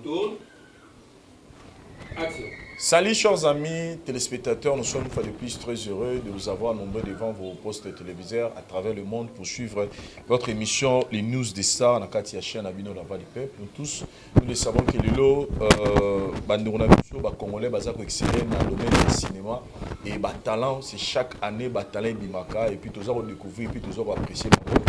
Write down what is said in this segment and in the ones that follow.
Tourne. Action. Salut chers amis téléspectateurs, nous sommes une fois de plus très heureux de vous avoir nombreux devant vos postes téléviseurs à travers le monde pour suivre votre émission Les News des Stars na kati ya chaîne na bino La Voix du Peuple. Nous tous, nous le savons que lelo bandeko na biso ba Congolais baza ko exceller na domaine du cinéma et ba talent, c'est chaque année ba talent bimaka et puis toza ko découvrir et puis toza ko apprécier bango.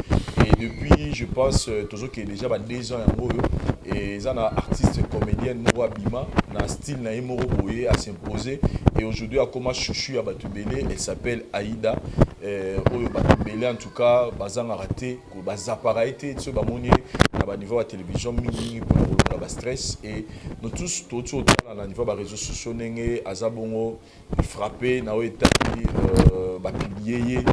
Et depuis, je pense, tozo ke déjà ba 2 ans yango oyo et eza na artiste comédienne moko abima na style na ye moko boye a s'imposer et aujourd'hui akoma chouchou ya bato ebele. Elle s'appelle Aïda, oyo bato ebele en tout cas bazangaka te, bazapaka ye te soki bamoni ye na baniveau ya télévision mingimingi mpona kolongola bastress. Et nous tous touti otala na niveau ya baréseaux sociaux ndenge aza bongo frappé na oyo etali bapublier ye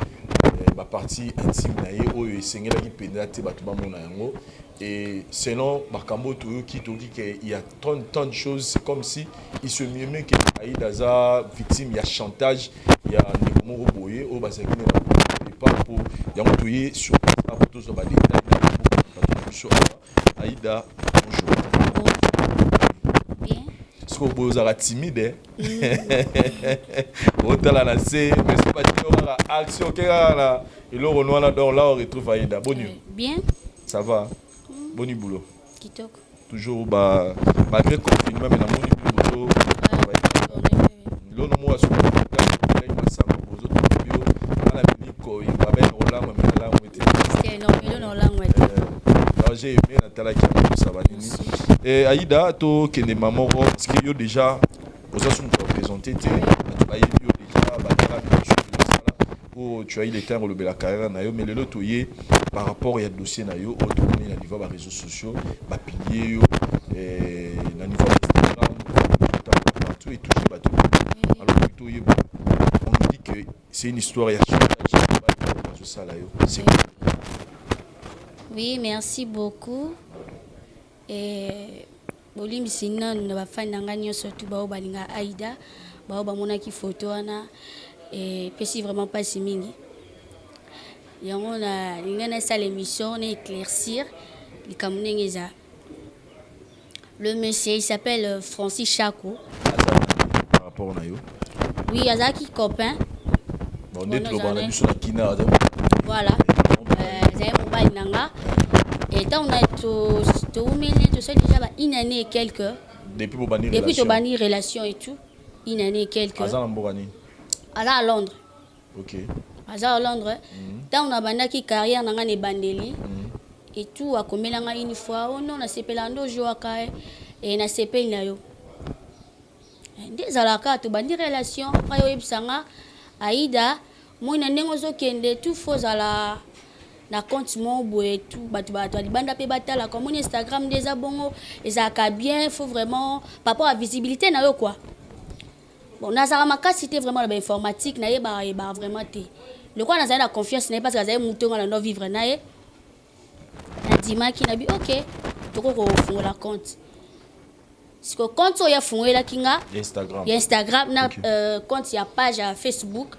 bapartie intime na ye oyo esengelaki mpenza te bato bamona yango. Et selon makambo toyoki, toyoki ke il y a tant, tant de choses, c'est comme si il se murmure que Aïda aza victime ya chantage ya ndeko moko boye oyo bazalaki nde na epa. Po yango toye sur place apo tozwa badétail na bato na biso awa. Aïda, bonjour. Bien. Sikoyo boye ozalaka timide, otala na se, mais soki batino kaka action oke kaka na eloko wana. Donc là on retrouve Aïda. Boni? Bien. Ça va? Boni boulot? Kitoko. Toujours ba malgré confinement, mais namoni bino bozo lono moko asuki masango bozotoka bio nga na miliko babe na kolangwa, me nalangwa te. C'était non, mais non, langwa te. Donc j'ai aimé, natalaki yango kosala banini. Aïda, tokende ma moko parce que yo déjà oza so moto aprésente te, bato bayebi yo déjà, batala biso osala oyo, tu as eu le temps kolobela carrière na yo. Mais lelo toye par rapport ya dossier na yo oyo tomoni na niveau ya baréseaux sociaux, bapublier yo na niveau ya Instagram partout, etouche bato. Alors plutôt oyeba, on nous dit que c'est une histoire ya chantage bazosala yo, c'est quoi? Oui, merci beaucoup. Et bolimbisi nanu na bafani na ngai nyonso tu bao balinga Aïda, bao bamonaki photo wana, epesi vraiment mpasi mingi. Yango na lingai nasala émission na éclaircir likambo ndenge eza. Le monsieur, il s'appelle Francis Chako. Par rapport na yo? Oui, azalaki copain. Bon, nde tolobaka na biso na kina. Voilà, azali mobali na nga. Et ntango na toumeli, tosali déjà ba une année et quelque. Depuis bobandi? Depuis tobandi relation et tout, une année et quelque. Aza na mboka nini? Aza à Londres. Aza à Londres. Ntango nabandaki carrière na ngai na ebandeli et tout, akomela ngai une fois: "Oh non, nasepelaka nde ozwaka e, nasepeli na yo." Nde ezalaka, tobandi relation. Après oyebisa nga: "Aida, moi na ndenge ozokende tout, faut ozala na compte moko boye tout, bato ya libanda mpe batalaka. Omoni Instagram nde eza bongo, ezalaka bien, faut vraiment par rapport à visibilité na yo, quoi." Bon, nazalaka makasi te vraiment na bainformatique, nayebaka yebaka vraiment te. Lokola nazali na confiance na ye parce que azali motu nga na vivre na ye, nandimaki nabi: "Ok, tokoki kofungola compte." Siko compte oyo afungolelaki nga Instagram? Ya Instagram na compte ya page ya Facebook,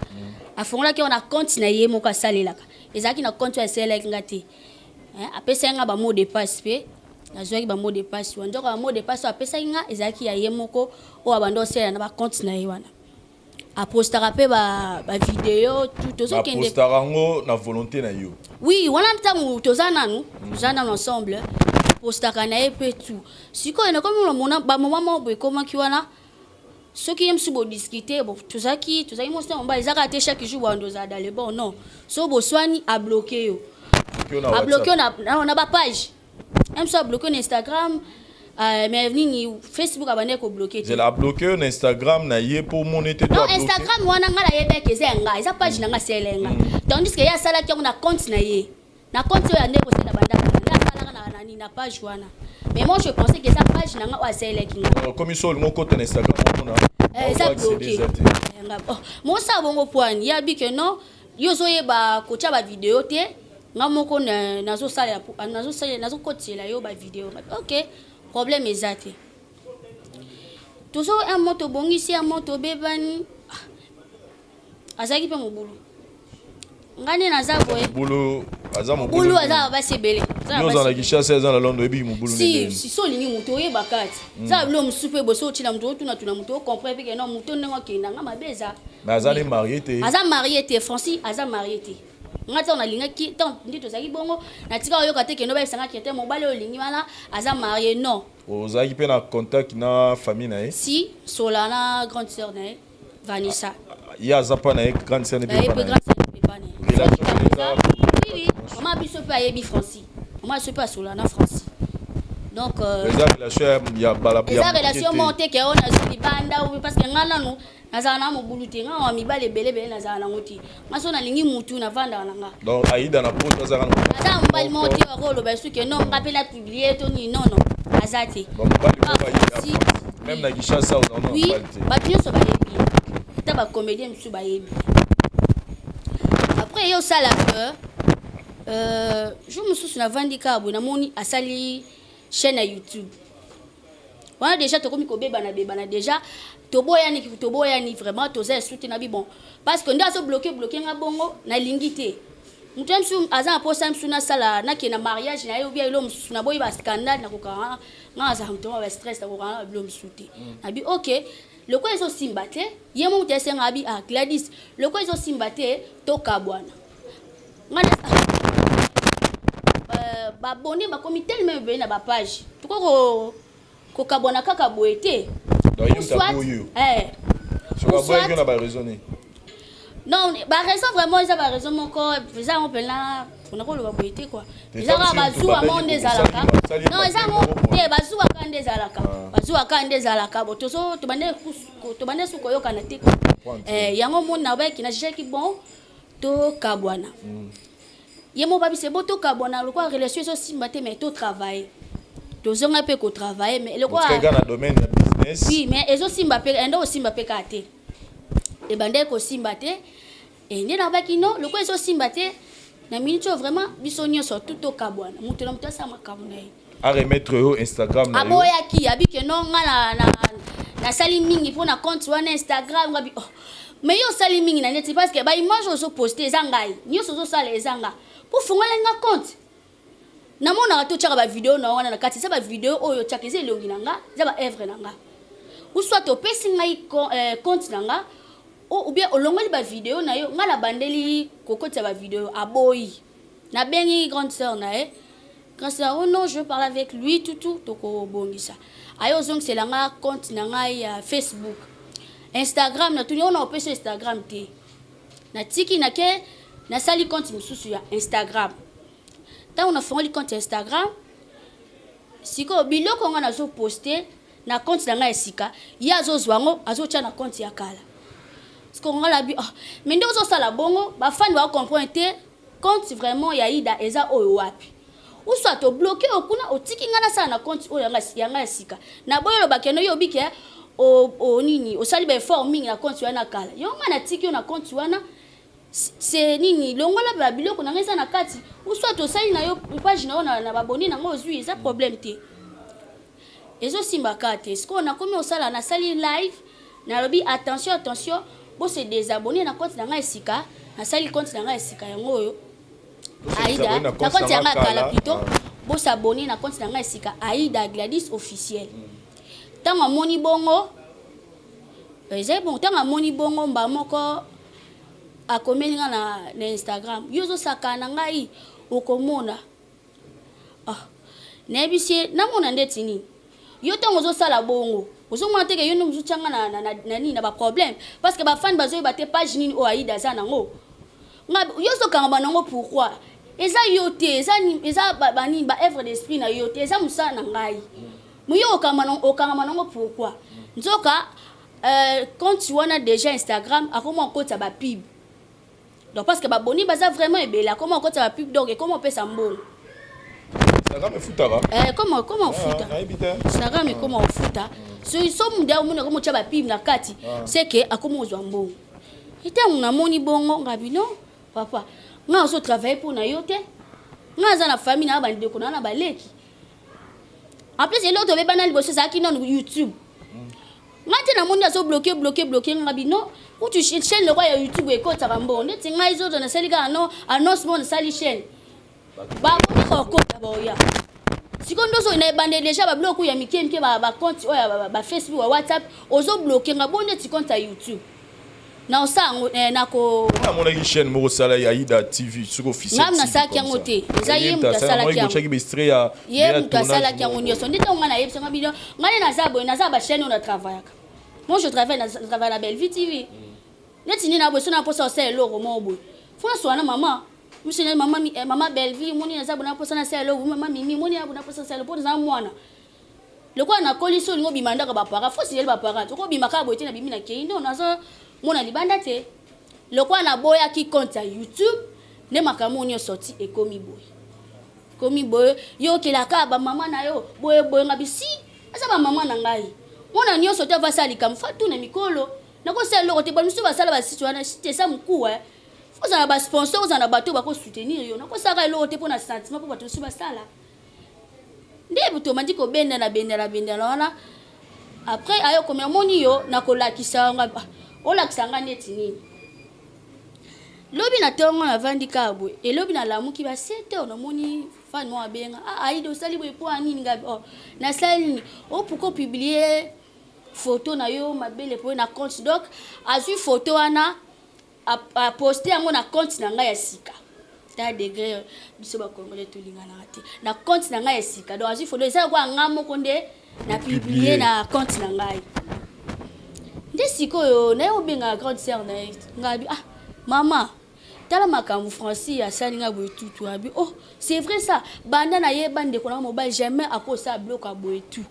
afungolaki yango na compte na ye moko asalelaka. Ezalaki na compte oyo asalelaki nga te. Apesaki nga bamot de passe mpe nazwaki bamot de passe wana. Nzoka bamot de passe oyo apesaki nga ezalaki ya ye moko oyo abanda osalela na bacompte na ye wana. Apostaka mpe bavideo tout, tozokende. Apostaka yango na volonté na yo? Oui, wana ntango toza nanu ensemble, apostaka na ye mpe tout. Sikoyo nakomi mona bamoma moko boye ekomaki wana, soki ye mosusu bodiscute, bon, tozalaki mwasi na mobali, eza kaka te chaque jour bando ozala dans le bon. Non, so boswani, abloke yo. Abloke yo na bapage ye mosusu, abloke yo na Instagram, mais nini, Facebook abandaki kobloke te. Zela, abloke yo na Instagram na ye mpo omona ete? Non, Instagram wana ngai nayebaki eza ya ngai, eza page na ngai asala ya ngai, tandis que ye asalaki yango na compte na ye, na compte oyo ande kosala bandaka nde asalaka na nani, na page wana. Mais moi je pensais que eza page na nga oyo asalelaki nga. Comme so olingi okota na Instagram, omona eza bloqué. Mosala bongo poani yabi ke non, yo ozoyeba kotia bavideo te, nga moko nazosalela, nazokotiela yo bavideo. Ok, problème eza te. Tozo un mo tobongisi, un mo tobebani. Azalaki mpe mobulu, nga nde naza boye. Mobulu aza? Mobulu aza na basi ebele. Yo oza na Kinshasa, eza na Londres, oyebi mobulu. Si si, so olingi moto, oyebaka ti eza na bilo mosusu mpe boso otina moto, otunatuna moto, ocomprendre mpe ke non, moto ndenge okenda nga mabe eza. Mais aza ne marié te? Aza marié te. Francis aza marié te. Nga ntango nalingaki, ntango nde tozalaki bongo, natika oyoka te kende bayebisanga ke te, mobali oyo olingi wana aza marié, non. Ozalaki mpe na contact na famille na ye? Si, sola na grande sœur na ye Vanessa. Ye aza mpa na ye, grande sœur ne mpe mpa na ye. Grande sœur mpe pa na ye. Relation eza Oui, mama biso mpe ayebi Francis, mama biso mpe asola na Francis, donc eza relation ya bala? Eza relation moko te ke oyo nazwi libanda, parce que nga nanu nazala na mobulu te. Nga wa mibali ebele ebele nazala nango te. Nga so nalingi mutu, navandaka na nga. Donc Aida na poto azaka na aza mobali moko te akoloba soki non, nga mpe na publie to nini, non non, aza te. Mobali moko ayi même na Kinshasa ozala na Oui. mobali te? Bato nyonso bayebi, ata bacomédien mosusu bayebi. Après ye osala ke jour mosusu navandi kaka boye, namoni asali chaîne ya YouTube wana. Déjà tokomi kobebana bebana, déjà toboyani, toboyani vraiment, toza esu te. Nabi bon, parce que nde azobloquer bloquer nga bongo, nalingi te. Moto ya mosusu aza na mposa mosusu nasala, nakende na mariage na ye obia elo mosusu, naboyi bascandale, nakokanga nga azala moto moko bastress, nakokanga na babilo mosusu te. Nabi ok, lokola ezosimba te, ye mo moto esenga abi: "Ah Gladys, lokola ezosimba te, tokabwana." Nga babone bakomi tellement ebele na bapage, toko kokabwana kaka boye te. Donc ye moto aboyi yo? Eh. Soki aboyaki na baraison nini? Non, baraison vraiment eza baraison moko eza yango mpena mpona koloba boye te quoi. Eza kaka bazuwa moko nde ezalaka. Non, eza yango te, bazuwa kaka nde ezalaka, bazuwa kaka nde ezalaka. Bo tozo tobande su koyokana te. Yango moni nabayaki, najaki bon, tokabwana. Ye moko babise bo tokabwana lokola relation ezosimba te, mais totravaille, tozonga mpe kotravaille, mais lokola na domaine ya business. Oui, mais ezosimba mpe, ende osimba mpe kaka te, ebandaki kosimba te. Nde nabaki non, lokola ezosimba te na minute oyo, vraiment biso nyonso tu tokabwana, moto na moto asala makambo na ye. Aremettre yo Instagram na yo? Aboyaki, abi ke non, nga nasali mingi mpo na compte wana Instagram. Ngabi: "Oh, mais yo osali mingi na neti parce que baimage ozoposte eza ngai, nyonso ozosala eza nga, mpo fungola nga compte, namonaka te otiaka bavideo na wana na kati, eza bavideo oyo otiaka, eza elongi na nga, eza baœuvre na nga. Ou soit opesi ngai compte na nga, ou bien olongoli bavideo na yo, ngai nabandeli kokotisa bavideo." Aboyi. Nabengi grande sœur na ye. Grande sœur: "Oh non, je veux parler avec lui tutu, tokobongisa." Aye ozongisela nga compte na ngai ya Facebook. Instagram, natuni oyo na opesi Instagram te, natiki, nake nasali compte mosusu ya Instagram. Ntango nafongoli compte ya Instagram, sikoyo biloko nga nazoposte na compte na ngai ya sika, ye azozwa yango, azotya na compte ya kala. Sikoyo nga labi: "Oh, mais nde ozosala bongo, bafani bacomprendre te compte vraiment ya Ida eza oyo wapi. Ou soit obloquer oyo kuna, otiki ngai nasala na compte oyo yanga ya sika." Naboyi oloba keno yo obike o nini, osali baeffort mingi na compte wana kala. Yo ngai natiki yo na compte wana, c'est nini, longola babiloko na ngai eza na kati, ou soit osali na yo page na yo na baboni nango ozwi, eza problème te. Ezosimba kaka te. Sikoyo nakomi osala, nasali live, nalobi: "Attention, attention, bose désabonner na compte na ngai esika nasali compte na ngai esika yango oyo Aida, na compte ya ngai kala plutôt, bosabonner na compte na ngai esika, Aida Gladys officiel." Ntango amoni bongo, eza bon. Ntango amoni bongo, mba moko akomeli nga na Instagram: "Yo ozosaka na ngai, okomona." Ah, nayebisi ye: "Namona ndeti nini? Yo ntango ozosala bongo, ozomona teke yo nde mozotyanga na nini, na baproblème, parce que bafani bazoyeba te page nini oyo Aida aza nango. Nga yo ozokangama nango pourquoi? Eza yo te, eza banini, baœuvre d'esprit na yo te, eza mosala na ngai. Mo yo okangama nango pourquoi?" Nzoka compte wana déjà Instagram akoma okotisa bapub, donc parce que baboni baza vraiment ebele, akoma okotisa bapub, donc ekoma opesa mbongo. Instagram efutaka? Eh, comment ofuta? Nayebi te. Instagram ekoma ofuta. So mundu omoni akoma otya bapub na kati, c'est que akoma ozwa mbongo. Ntango namoni bongo, ngabi: "Non papa, nga azotravaille mpo na yo te, nga aza na famille na bandeko na na baleki. En plus eloko tobebana liboso ezalaki nano YouTube. Nga te namoni azobloquer bloquer bloquer nga bino kutu chaîne lokwa ya YouTube ekotaka mbongo neti ngai zozo nasali kaka no annonce mo nasali chaîne." Baabone bakokota, baoya. Sikoyo ndoso na ebandeli déjà, babiloko ya mike mike, bacompte oyo ya baFacebook, ba WhatsApp, ozobloquer nga. Bo neti compte ya YouTube na osala yango nako. Namonaki chaîne moko osala, Aida TV, soki officiel. Ngai nasalaki yango te, eza ye moto asalaki yango. Ye moto asalaki yango nyonso. Nde ntango ngai nayebisanga bino, ngai nde naza boye, naza bachaîne oyo na travaillaka. Moi, je travaille, na travaille na Bellevue TV. Neti nini na boye, so na mposa osala eloko moko boye, fo nasola na mama miso, mama, mama Bellevue. Moni naza boye, na mposa nasala eloko. Mama Mimi, moni ya boye, na mposa nasala eloko, mpo naza mwana. Lokola nakoli, so olingi obima ndako baparent, fo signaler baparent. Okobima kaka boye te, nabimi, nakei. Non, naza mona libanda te. Lokola naboyaki compte ya YouTube, nde makambo oyo nyonso ti ekomi boye, ekomi boye. Yo okelaka bamama na yo boye boye, nga bisi aza bamama na ngai. Mwana nyonso te avasala likambo, fa tuna mikolo. Nakosala eloko te. Bato mosusu basala basite wana, site eza mokuwa. Fo ozala na basponsor, ozala na bato oyo bakosoutenir yo. Nakosalaka eloko te mpo na sentiment, mpo bato mosusu basala. Nde tomandi kobendana, bendana, bendana wana. Après ayo komi, amoni yo, nakolakisa nga, olakisa nga neti nini. Lobi na ntongo navandi kaka boye, elobi nalamuki ba 7 heures, namoni fan moko abenga: "Ah, Aida, osali boye mpo ya nini?" Ngabi: "Oh, nasali nini?" "O, pourquoi publier photo na yo mabele po na compte?" Donc azwi photo wana, aposte yango na compte na ngai ya sika. Ta degré biso bacongolais tolinganaka te. Na compte na ngai ya sika, donc azwi photo, eza lokola ngai moko nde na publie na compte na ngai. Nde sikoyo naye obengaka grande sœur na ye ngai, abi: "Ah mama, tala makambo Francis asali ngai boye." Tutu abi: "Oh, c'est vrai ça." Banda nayeba ndeko nanga mobali, jamais akosala biloko ya boye. Tu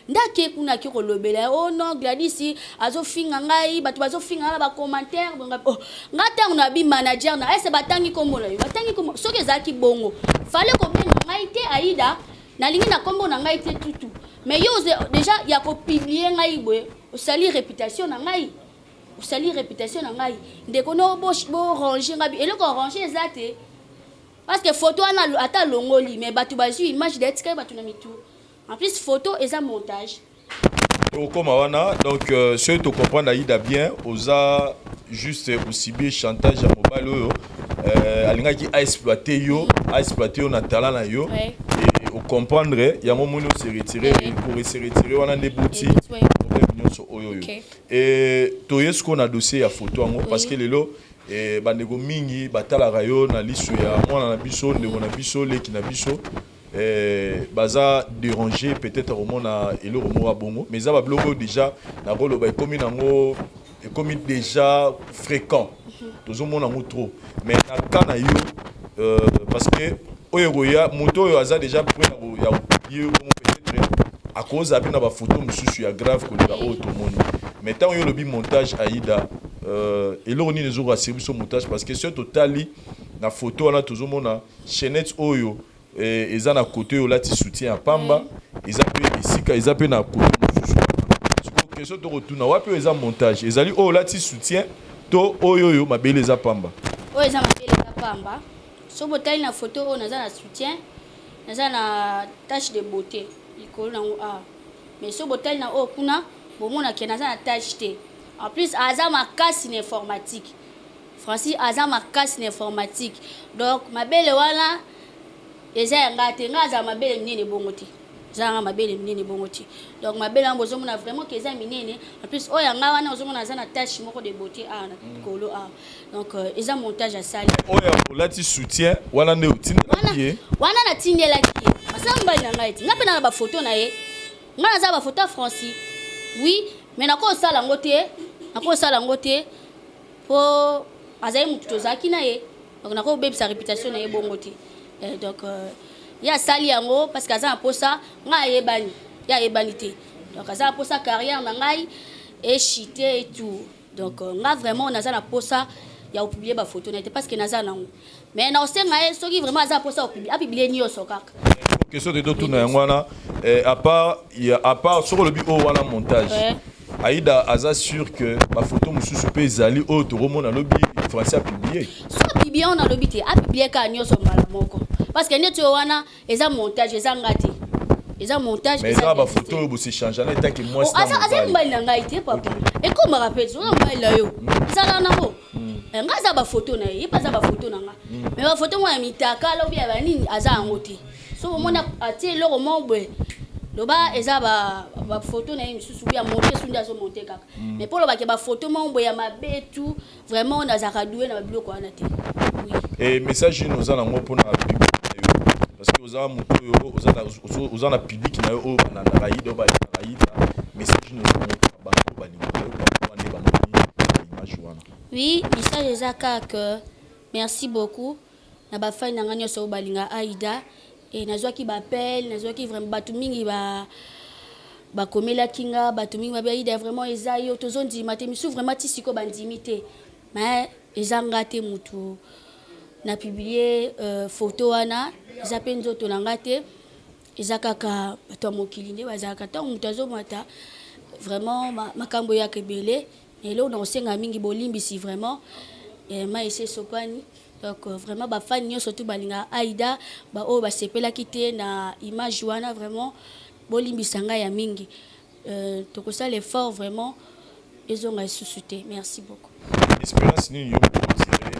nde ake kuna, ake kolobela: "Oh non, Gladys azofinga ngai, bato bazofinga ngai na bacommentaire." Oh, nga ntango nabi manager na ese, batangi kombo na yo, batangi kombo. Soki ezalaki bongo, fale kobenga ngai te. Aida, nalingi na kombo na ngai te tutu. Mais yo déjà ya kopublier ngai boye, osali réputation na ngai, osali réputation na ngai. Ndeko no, boranger ngai eloko, arranger eza te, parce que photo wana ata alongoli, mais bato bazwi image da etikali bato na mitu. En plus, photo eza montage. Okóma wana. Donc soki tocomprendre Aida bien, oza juste osubir chantage ya mobali oyo alingaki aexploite yo, aexploite yo na talent na yo. Et ocomprendre yango, omoni ose retire. Pour se retire wana nde buti problème nyonso oyo oyo. E toye sikoyo na dossier ya photo yango, parce que lelo bandeko mingi batalaka yo na liso ya mwana na biso, ndeko na biso, leki na biso. Baza déranger peut-être komona eloko moko ya bongo, mais eza babiloko oyo déjà nakoloba ekomi nango, ekomi déjà fréquent, tozomona yango trop. Mais na cas na yo, parce que oyo ekoya, moto oyo aza déjà prêt ya kopublier bongo, peut-être akozala mpe na bafoto mosusu ya grave koleka oyo tomoni. Mais ntango yo olobi montage, Aida, eloko nini ezokorassurer biso montage? Parce que soki totali na photo wana, tozomona chaînette oyo eza na côté oyo olati soutien ya pamba, eza mpe esika, eza mpe na côté mosusu wana. Sikoyo question tokotuna: wapi oyo eza montage? Ezali oyo olati soutien to oyo oyo mabele eza pamba? Oyo eza mabele eza pamba. So botali na photo oyo, naza na soutien, naza na tache de beauté likolo nango awa. Mais so botali na oyo kuna, bomonake naza na tache te. En plus, aza makasi na informatique. Francis aza makasi na informatique. Donc mabele wana eza ya ngai te. Ngai azala mabele minene bongo te, eza nga mabele minene bongo te. Donc mabele wana bozomona vraiment ke eza minene. En plus, oyo ya ngai wana, ozomona aza na tache moko de beauté awa na likolo awa. Donc eza montage asali. Oyo olati soutien wana nde otindelaki ye? Wana natindelaki ye, asala mobali na ngai ti. Ngai mpe na bafoto na ye, ngai naza bafoto ya Francis, oui, mais nakosala yango te, nakosala yango te, mpo azali motu tozalaki na ye. Donc nakobebisa réputation na ye bongo te. Donc ye asali yango parce que aza na mposa ngai ayebani, ye ayebani te. Donc aza na mposa carrière na ngai echite et tout. Donc nga vraiment naza na mposa ya kopublier bafoto na ye te, parce que naza nango. Mais na osenga ye, soki vraiment aza na mposa, apublier nyonso kaka. Question te totuna yango wana, à part soki olobi oyo wana montage, Aida aza sûr que bafoto mosusu mpe ezali oyo tokomona lobi Francis apublie? So apublie wana, alobi te, apublie kaka nyonso mbala moko, parce que neti oyo wana eza montage, eza nga te, eza montage. Mais eza bafoto oyo bosechange na etaki mwasi. Aza mobali na ngai te, papa. Ekomaka mpe oza mobali na yo, ezalaka nango. Eh, nga aza bafoto na ye, ye mpe aza bafoto na nga. Mais bafoto moko ya mitakala obi ya banini aza yango te. So omoni atie eloko moko boye, loba eza bafoto na ye misusu bi ya monte, su nde azomonte kaka. Mais mpo olobake bafoto moko boye ya mabe, tout vraiment, nazalaka doué na babiloko wana te, oui. Et message nini oza nango mpona public na yo? Parce que oza moto oyo oza na public na yo oyo balandaka Aida, oyo balingaka Aida. Message nini oza nango mpona bato oyo balingaka yo par rapport nde bamoni image wana? Oui, message eza kaka que merci beaucoup na bafani na ngai nyonso oyo balinga Aida. E nazwaki baappel, nazwaki vraiment bato mingi bakomelaki nga, bato mingi babi: "Aida, vraiment eza yo? Tozondima te." Misusu vraiment ti sikoyo bandimi te, mais eza nga te mutu na publie photo wana, eza mpe nzoto na nga te. Eza kaka bato ya mokili nde bazalaka. Ntango moto azomata, vraiment makambo eyaka ebele. Eloko na kosenga mingi, bolimbisi vraiment, mai esi esopani. Donc vraiment, bafani nyonso tu balingaka Aida, baoyo basepelaki te na image wana, vraiment bolimbisa ngai ya mingi. Tokosala effort vraiment ezonga lisusu te. Merci beaucoup. Expérience nini yo moko otire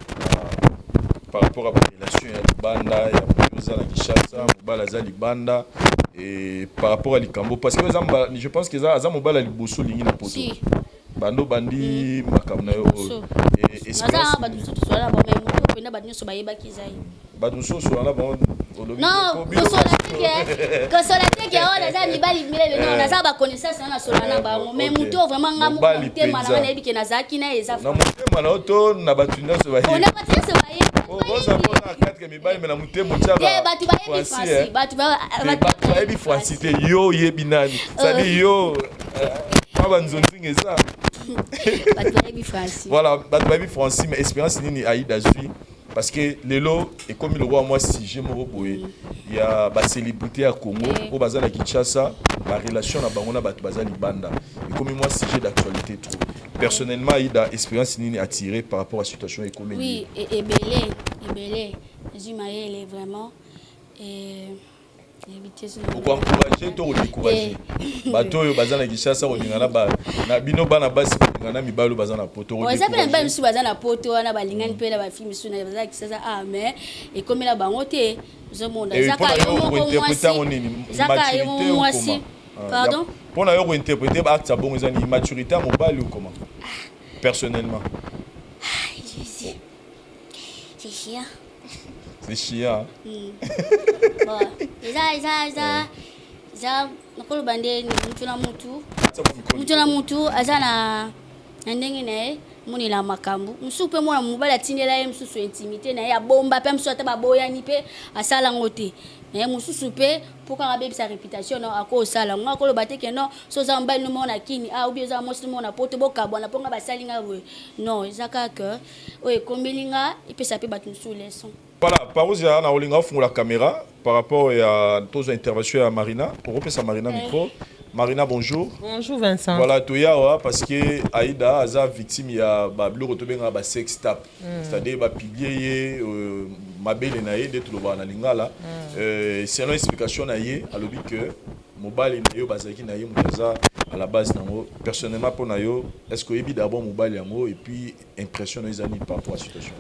par rapport à barelation ya libanda ya moto oza na Kinshasa, mobali aza libanda, et par rapport à likambo? Parce que eza, je pense que eza aza mobali ya liboso olingi na Poto? Si. Bando bandi makambo na yo oyo. Naza bato mosusu tosola na bango, mais moto mpena bato nyonso bayebaki eza ye. Bato mosusu wana bango olobi? Non, kosola te ke oyo naza mibali milele. Non, naza baconnaissance na nasola na bango, mais moto oyo vraiment nga moko na motema na nga nayebi ke nazalaki na ye, eza Na motema na yo to na bato nyonso? Na bato nyonso bayebi. Oza mpona quatre mibali, mais na motema otiaka Bato bayebi Franci, bato Bato bayebi Franci te. Yo oyebi nani? C'est-à-dire yo mwa banzonzinga eza Bato bayebi Franci. Voilà, bato bayebi Franci. Mais expérience nini Aida azwi? Parce que lelo ekomi lokola mwa sujet moko boye ya bacélébrité ya Congo oyo baza na Kinshasa, barelation na bango na bato baza libanda, ekomi mwa sujet d'actualité trop. Personnellement, Aida, expérience nini attiré par rapport à situation ekomi? Oui, ebele ebele. Nazwi mayele vraiment. Okoencourage to kodécourage bato oyo baza na Kinshasa kolinga na bino bana basi, kolinga na mibali oyo baza na Poto? Eza mpe na mibali mosusu baza na Poto wana, balingani mpe na bafille mosusu baza na Kinshasa. Ah, mais ekomela bango te. Ozomona, ezaka yo moko mwasi, ezaka yo moko mwasi. Pardon? Mpo na yo, kointerprete baacte ya bongo eza ni immaturité ya mobali ou comment, personnellement? Jésus, c'est chiant. C'est chiant. Bon, eza nakoloba nde mutu na mutu, mutu na mutu aza na ndenge na ye monela makambo mosusu. Mpe mwana mobali atindela ye mosusu intimité na ye, abomba mpe mosusu, ata baboyani mpe asala yango te na ye mosusu mpe, mpo kaka abebisa réputation no akosala yango. Akoloba te ke non, so oza mobali no moko na Kini, ah, obi oza mwasi no moko na Poto, bokabwana mpo nga basali nga boye. Non, eza kaka oyo ekombeli nga, epesa mpe bato mosusu leçon. Voilà, Parousia, na olinga ofungola caméra par rapport ya tozwa intervention ya Marina. Okopesa Marina micro. Marina, bonjour. Bonjour Vincent. Voilà, toyawa parce que Aïda aza victime ya babiloko tobengaka ba sex tape, c'est-à-dire bapublie ye mabele na ye, nde tolobaka na lingala. Selon explication na ye, alobi que mobali na yo bazalaki na ye moto aza à la base nango. Personnellement, mpo na yo, est ce que oyebi d'abord mobali yango? Et puis impression na yo eza nini par rapport à situation?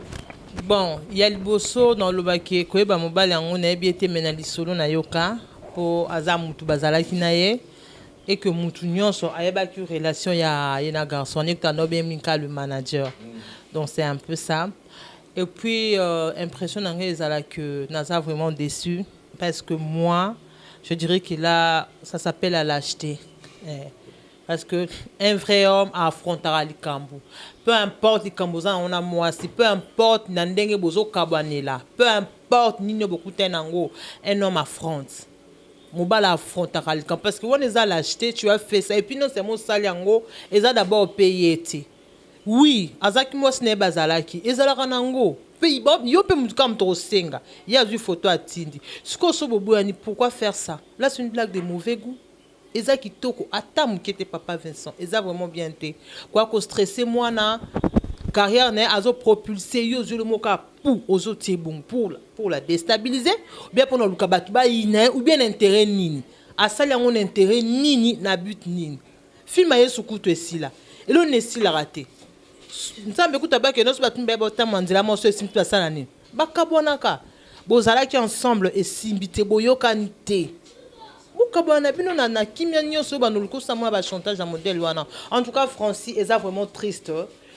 Bon, ya liboso nalobaki koyeba mobali yango, nayebi ete me na lisolo nayoka mpo aza mutu bazalaki na ye et que mutu nyonso ayebaki relation ya ye na garçon nekuta nobemika le manager. Donc c'est un peu ça. Et puis impression na ngai ezala que naza vraiment déçu, parce que moi je dirais que là, ça s'appelle la lâcheté, eh. Parce que un vrai homme affrontera likambo, peu importe likambo oza nango na mwasi, peu importe na ndenge bozokabwanela, peu importe nini oyo bokutani nango, un homme affronte. Mobali affrontaka likambo, parce que wana eza lâcheté. Tu as fait ça, et puis non seulement osali yango, eza d'abord mpe ye te. Oui, azalaki mwasi na ye, bazalaki, ezalaka nango mpe yo mpe motu kaka moto kosenga ye azwi photo atindi. Sikoyo so boboyani, pourquoi faire ça? Là, c'est une blague de mauvais goût. Eza kitoko ata moke te, papa Vincent. Eza vraiment bien te koya kostresse mwana, carrière na ye azopropulse yo, ozwi moko kaka pu ozotie bongo pour la déstabiliser, ou bien mpona oluka bato bayina ye, ou bien na intérêt nini asali yango, na intérêt nini, na but nini? Film ya Yesu kutu esila, eloni esilaka te. Nzambe kutu abaki nyonso bato mibale batambola nzela moko esimbi te, basala nini? Bakabwanaka. Bozalaki ensemble, esimbi te, boyokani te, bokabwana na bino na kimia nyonso. Oyo bandoluka osamona bachantage ya modèle wana. En tout cas, Francis, eza vraiment triste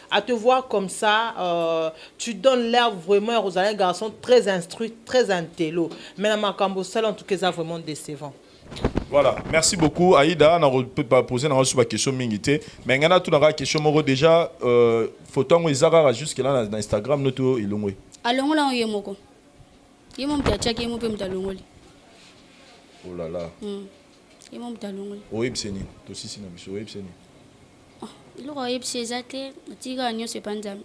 à te voir comme ça. Tu donnes l'air vraiment ozala un garçon très instruit, très intello, mais na makambo osala, en tout cas, eza vraiment décevant. Voilà, merci beaucoup Aïda. Na poser na reçu ba question mingi te, mais ngana tout na question moko déjà photo ngo ezaka jusque là na Instagram noto elongwe. Alongola yango ye moko, ye mo moto atiaki, ye mo mpe moto alongoli. Oh là là. Ye mo moto alongoli. Oyebise nini? Tosisi na biso, oyebise nini? Eloko ayebisi eza te, atiki kaka nyonso epa Nzambe.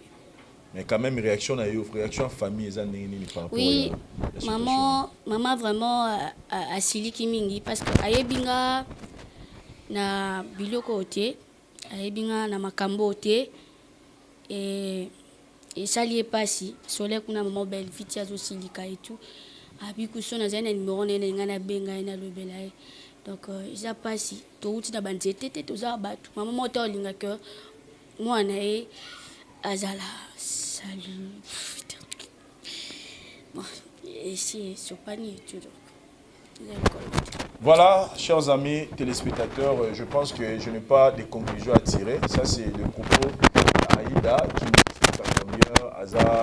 Mais quand même, réaction na yo, réaction ya famille eza ndenge nini par rapport Oui, ya situation? Maman, mama vraiment asiliki mingi parce que ayebi nga na biloko oyo te, ayebi nga na makambo oyo te. Esali ye mpasi. Soleil kuna, mama belle viti azosilika et tout. Abi kuso nazali na numéro na ye, na ngai nabenga ye, nalobela ye. Donc eza mpasi. Touti na banzete te, toza bato. Mama moko te olingaka mwana ye azala salut. Bon, esi esopani et tout, donc eza likolo te. Voilà, chers amis téléspectateurs, je pense que je n'ai pas de conclusion à tirer. Ça, c'est le propos d'Aïda qui nous explique à combien aza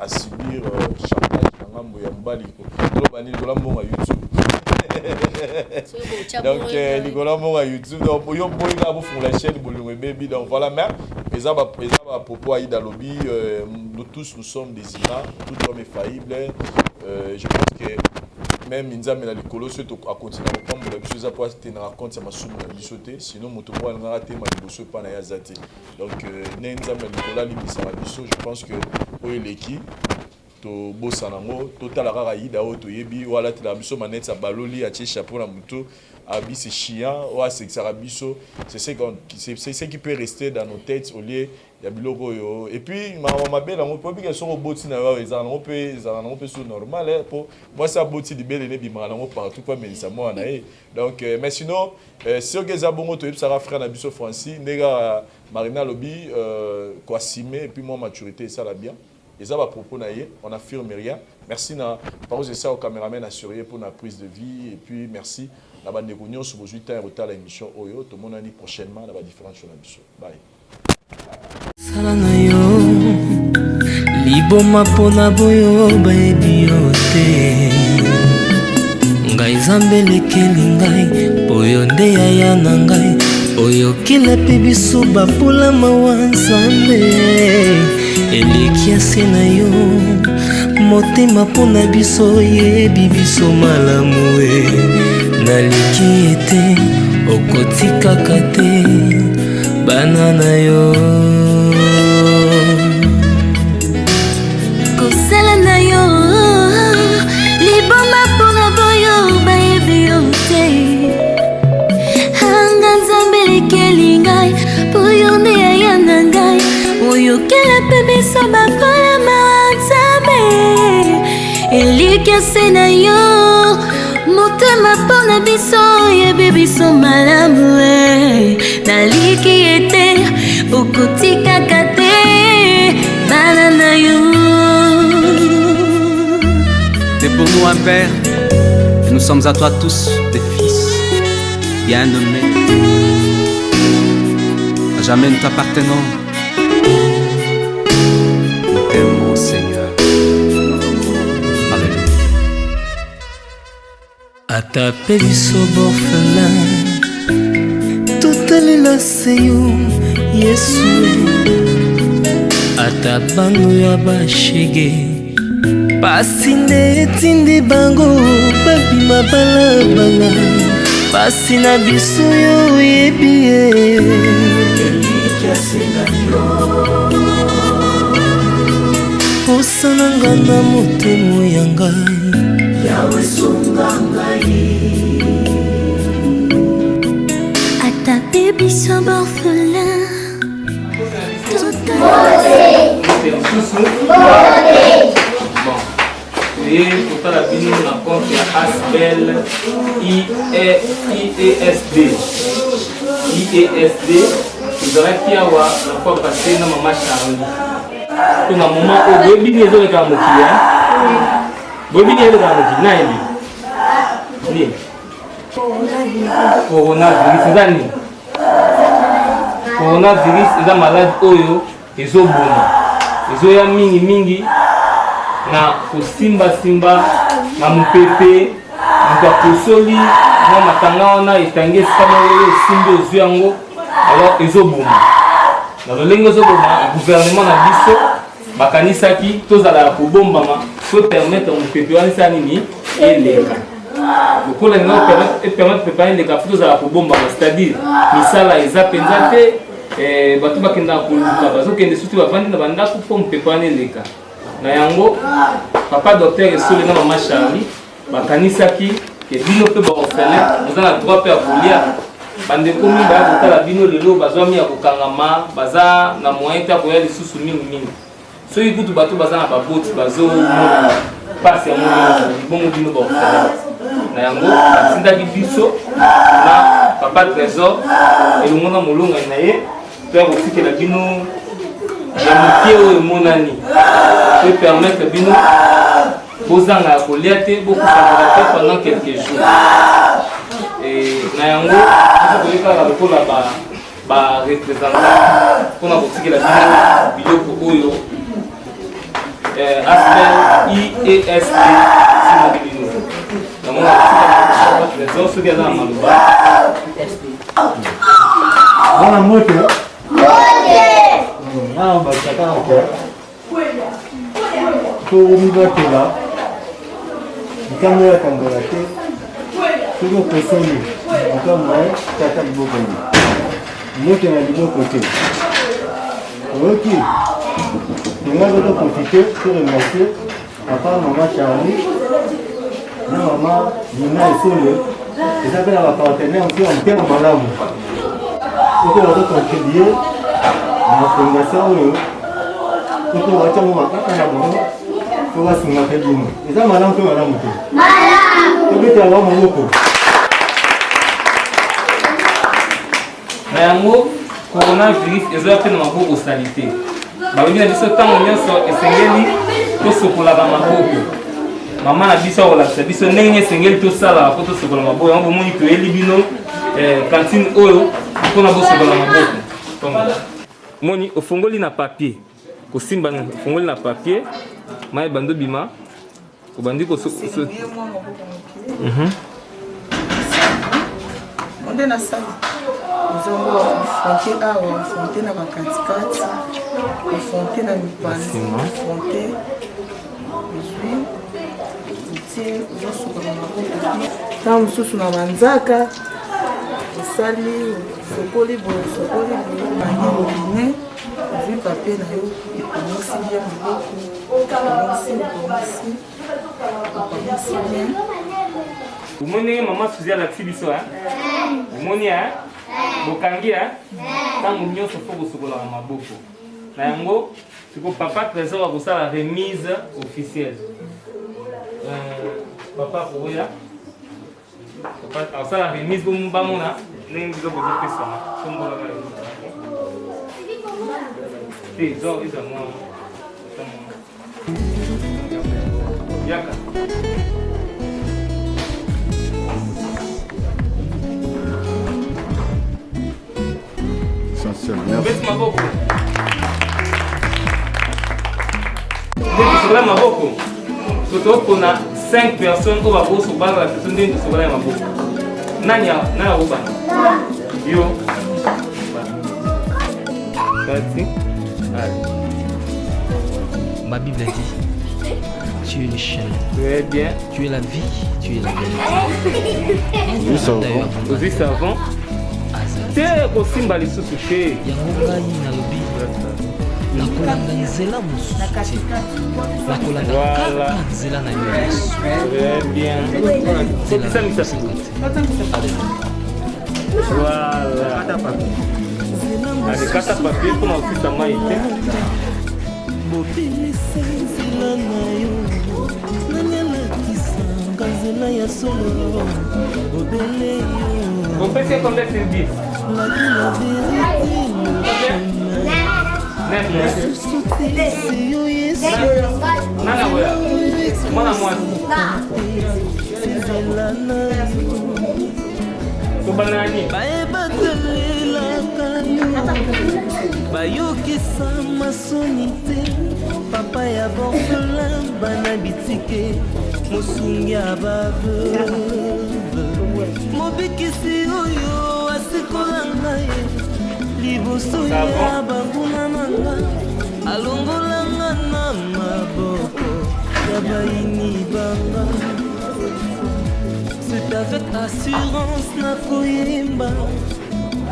à subir chantage na ngambo ya mobali. Toloba nini? Likolo ya mbongo ya YouTube. Soki botya Donc bongo, likolo ya mbongo ya YouTube. Donc yo boyi kaka bofungola chaîne, bolingo ebebi. Donc voilà, mais eza ba propos Aïda lobi, nous tous, nous sommes des humains, tout homme est faillible. Je pense que même Nzambe na likolo, soki akontinue kopambola biso, eza po atenaka compte ya masumu na biso te. Sinon moto moko alingaka tema liboso epa na ye aza te. Donc ndenge Nzambe na likolo alimbisaka biso, je pense que oyo eleki tobosana yango, totala kaka Aida oyo toyebi, oyo alatelaka biso maneti ya baloli, atie chapeau na motu, abi c'est chiant, oyo asekisaka biso. C'est ce qui peut rester dans nos têtes au lieu ya biloko oyo. Et puis makambo mabe nango, mpo ebika soki oboti na yo, ezala nango mpe, ezala nango mpe so normal, mpo mwasi aboti, libele ebimaka nango partout mpo amelisa mwana na ye. Donc mais sinon, soki eza bongo, toyebisaka frère na biso Francis ndenge kaka Marina alobi, koassumer et puis mwa maturité esala bien. Eza bapropos na ye, on affirme rien. Merci na Parose Esa, au caméraman assuré pour la prise de vie, et puis merci na bandeko nyonso bozwi temps ya kotala émission oyo. Tomonani prochainement na badifférentes show na biso. Bye. Sala na yo liboma mpona boyo bayebi yo te. Ngai Nzambe elekeli ngai, oyo nde yaya na ngai, oyokela mpe biso bapula mawa. Nzambe eleki ase na yo motema mpo na biso, oyebi biso malamu e. Naleki ete okotikaka te bana na yo. Kosala na yo liboma mpona boyo bayebi yo te. Anga Nzambe elekeli ngai, mpo yo nde yaya na ngai, oyokela mpe biso bakolama. Nzambe eliki se na yo motema mpo na biso, oyebi biso malamu e. Naliki ete okotikaka te bana na yo. T'es pour nous un père, et nous sommes à toi tous des fils bien-aimés. À jamais nous t'appartenons. Nous t'aimons, Seigneur. Alléluia. Ata mpe biso baorphelin, totalela se yo Yesu. Ata bano ya bashege, pasi nde etindi bango babima balabala. Pasi na biso yo oyebi ye. Posa na nga na motema ya ngai. Ata mpe biso baorphelin. Lisusu bon, toye kotala bino na compte ya ASBL IESD, IESD. Tozalaki awa na fois passé na mama Charlie. To na moment oyo boyebi nini ezoleka na mokili hein? Boyebi nini ezoleka na mokili nayebi nini? Coronavirus eza nini? Coronavirus eza malade oyo ezoboma, ezoya mingi mingi na kosimbasimba na mopepe. Moto akosoli mwa matanga wana etangi esika moko oyo osimbi ozwi yango, alors ezoboma. Na lolenge ezoboma, gouvernement na biso bakanisaki tozala ya kobombama to permettre mopepe wana esala nini, eleka. Lokola elinga epermettre mopepe wana eleka, fo tozala kobombama, c'est-à-dire misala eza mpenza te, bato bakendaka koluka bazokende suti bavandi na bandako mpo mopepe wana eleka. Na yango papa docteur Esole na mama Charlie bakanisaki ke bino mpe baorphelin boza na droit mpe ya kolia. Bandeko mingi baya kotala bino lelo bazwami ya kokangama, baza na moyen te ya koya lisusu mingi mingi. Soki kutu bato baza na baboti bazomona mpasi yango nyonso, bongo bino baorphelin. Na yango batindaki biso na papa Trésor elongo na molongani na ye toya kotikela bino ya moke oyo emonani po permettre bino bozanga ya kolia te, bokufanaka te pendant quelques jours. Na yango biso toyei kaka lokola ba représentant mpona kotikela bino biloko oyo ASBL IESP simaki bino. Yango na trésor soki aza na maloba. Bana mbote. Awa bakaka ke tokomibatela likambo ya kangola te, soki okosoli likambo ya tata liboko ni moto na liboko te. Oyoki tonga to profite to remercier papa mama Charlie na mama Nina Esole, eza mpe na bapartenaire mosusu ya motema malamu soki bazocontribue na fondation oyo, soki batia ngo bakaka na bango po basunga mpe bino, eza malamu mpe malamu te, tobetela bango maboko. Na yango coronavirus ezoya mpe na maboko salite. Balobi na biso ntango nyonso esengeli tosokolaka maboko. Mama na biso akolakisa biso ndenge nini esengeli tosalaka mpo tosokola maboko. Yango bomoni toyeli bino kantine oyo mpona bosokola maboko. Moni ofongoli na papier, kosimba ofongoli na papier, mai ebandi obima, obandi koso. Nde nasali ozongo ofronte awa, ofronte na bakatikati, ofronte na mipanzi, ofronte, ozwi, otie, ozosukola maboko. Ntango mosusu na banzaka osali, osokoli boye, osokoli boye, okangi robinet, ozwi papier na yo, epangisi bien maboko, opangisi, opangisi, opangisi bien. Omoni ndenge mama Suzi alakisi biso, omoni bokangi ntango nyonso fo kosukolaka maboko. Na yango siko papa Trésor akosala remise officielle. Papa akoya, papa akosala remise po bamona ndenge biloko ezopesama. Tombolaka te zo eza mwa yaka. Essentiel, merci. Beti maboko. Nde tosokola maboko. So tokona 5 personnes oyo bakosobala biso ndenge tosokola ya maboko. Nani nani akobanda? Yo. Kati. Allez. Ma Bible dit, tu es le chemin. Très bien. Tu es la vie, tu es la vérité. Ozwi savon. Ozwi savon. Te, kosimba lisusu te. Yango ngai nalobi, nakolanda nzela mosusu te, nakolanda Voilà. kaka nzela na yo, Yesu. Très bien. Kotisa misapi. Voilà. Allez, kata papier mpona kosisa mai te. Bobimisa nzela na yo, nani alakisanga nzela ya solo, obele yo. Opesi ye combien sur 10? La vie, la vérité. Mwana mwasi. Tobanda nini? Bayebatelelaka yo, bayokisa masoni te, papa ya borphelin, bana bitike, mosungi ya baveuve, mobikisi oyo asikola ngai liboso ya banguna na nga, alongolanga na maboko ya bayini banga. C'est avec assurance nakoyemba,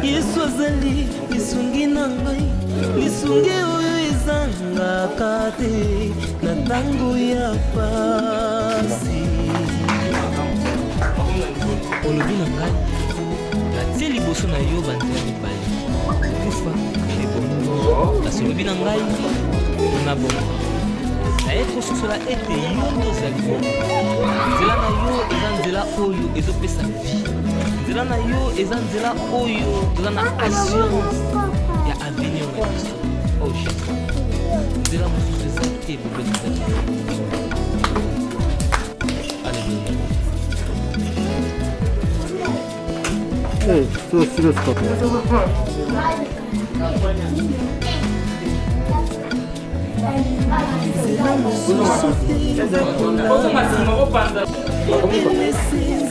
Yesu azali lisungi na ngai, lisungi oyo ezangaka te na ntango ya pasi. Olobi na ngai, natie liboso na yo banzela mibale, kufa mpe bomoi. Kasi olobi na ngai, na bomoi. Naye kososola ete yo nde ozali bomoi. Nzela na yo eza nzela oyo ezopesa vie. Nzela na yo eza nzela oyo toza na assurance ya avenir na biso. Oh Jésus, nzela mosusu eza te, bobele ezali. Alléluia. Eh, so, so, stop.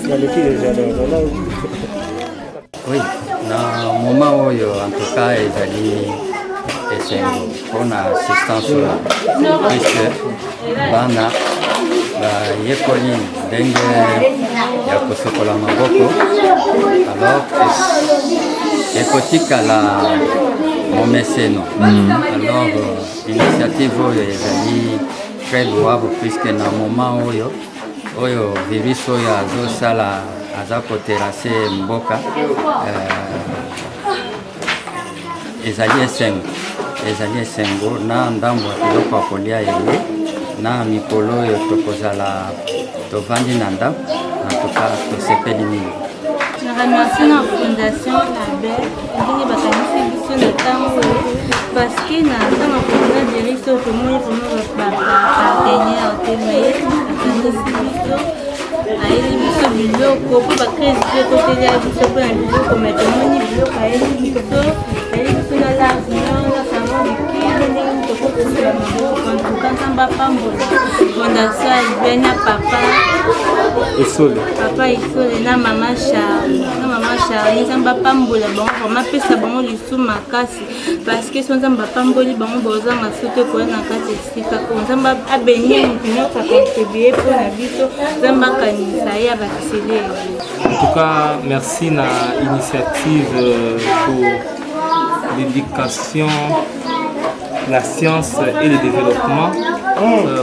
Naleki déjà donc voilà. Oui, na moment oyo en tout cas ezali esengo mpona assistance oyo, puisque bana bayekoli ndenge ya kosokola maboko. Alors ekotikala momeseno. Alors initiative oyo ezali très louable, puisque na moment oyo virus oyo azosala, aza koterrasser mboka, ezali esengo, ezali esengo na ndambo ya biloko ya kolia eye na mikolo oyo tokozala tovandi na ndako. En tout cas tosepeli mingi. Na remercie na Fondation Albert ndenge bakanisi biso na ntango oyo, parce que na ntango ya coronavirus oyo tomoni vraiment bapartenaire te, mais akanisi biso, ayeli biso biloko mpo bacrise mpe ekoteli ya biso mpo na biloko. Mais tomoni biloko ayeli biso, ayeli biso na lave-main, na savon liquide, ndenge tokokosola maboko. En tout cas Nzambe apambola Fondation Albert na papa Esole. Papa Esole na mama Charles, na mama Charles. Nzambe apambola bango vraiment, apesa bango lisu makasi, parce que so Nzambe apamboli bango, bozanga so te koya na kati esika oyo. Nzambe abeni moto nyonso acontribue mpo na biso, Nzambe akanisa ye, abakiseli ye. En tout cas, merci na initiative pour l'éducation, la science et le développement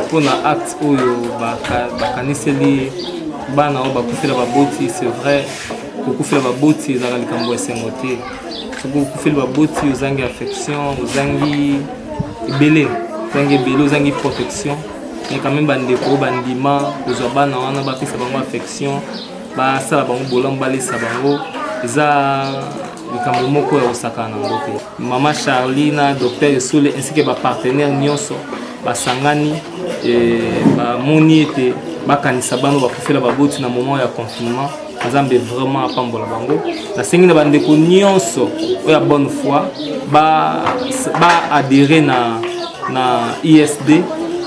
mpona acte oyo bakaniseli bana oyo bakufela baboti. C'est vrai, kokufela baboti ezalaka likambo ya esengo te. Soki okufeli baboti, ozangi affection, ozangi ebele, ozangi ebele, ozangi protection. Mais quand même bandeko oyo bandima kozwa bana wana, bapesa bango affection, basala bango bolamu, balesa bango, eza likambo moko ya kosakana nango te. Mama Charlie na docteur Esole ainsi que bapartenaire nyonso basangani, bamoni ete bakanisa bana bakufela baboti na moment ya confinement. Nzambe vraiment apambola bango. Nasengi na bandeko nyonso oyo ya bonne foi baadhérer na ISD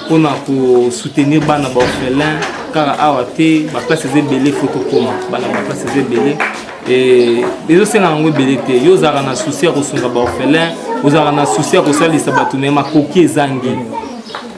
mpona kosoutenir bana baorphelin. Kaka awa te, baplace eza ebele, faut tokóma bana, baplace eza ebele. Ezosenga yango ebele te. Yo ozalaka na souci ya kosunga baorphelin, ozalaka na souci ya kosalisa bato, mais makoki ezangi,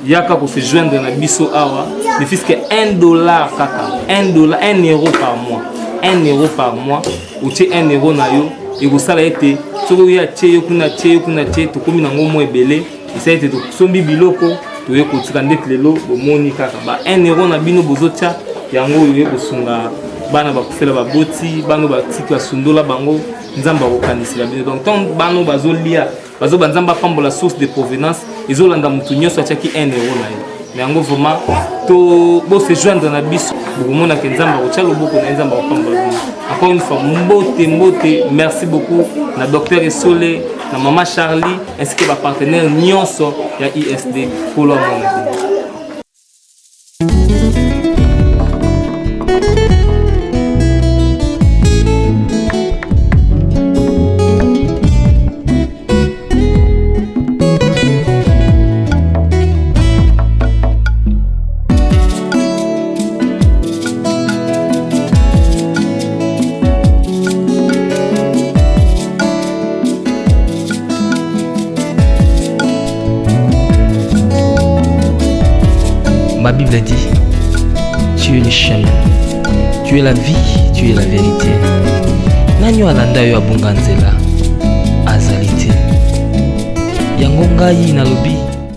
yaka kose joindre na biso awa, ne fût-ce que 1 dollar, kaka 1 dollar, 1 euro par mois, 1 euro par mois. Otie 1 euro na yo, ekosala ete soki oyo atie yo kuna, tie yo kuna, tie, tokómi nango mwa ebele, esala ete tosombi biloko, toye kotika. Ndeti lelo bomoni kaka ba 1 euro na bino bozotia yango oyo oye kosunga bana bakufela baboti, bana batiki basundola bango. Nzambe akokanisela bino. Donc ntango bana bazolia, bazoba Nzambe apambola source de provenance, ezolanda motu nyonso atiaki 1 euro na ye. Na yango vraiment to bo se joindre na biso, bokomona ke Nzambe akotya loboko na ye, Nzambe akopambola bino. Encore une fois, mbote mbote, merci beaucoup na docteur Esole, na mama Charlie ainsi que ba partenaires nyonso ya ISD. Nkolo amona bino. Ma Bible dit, tu es le chemin, tu es la vie, tu es la vérité. Nani oyo alanda yo abunga nzela azali te. Yango ngai nalobi.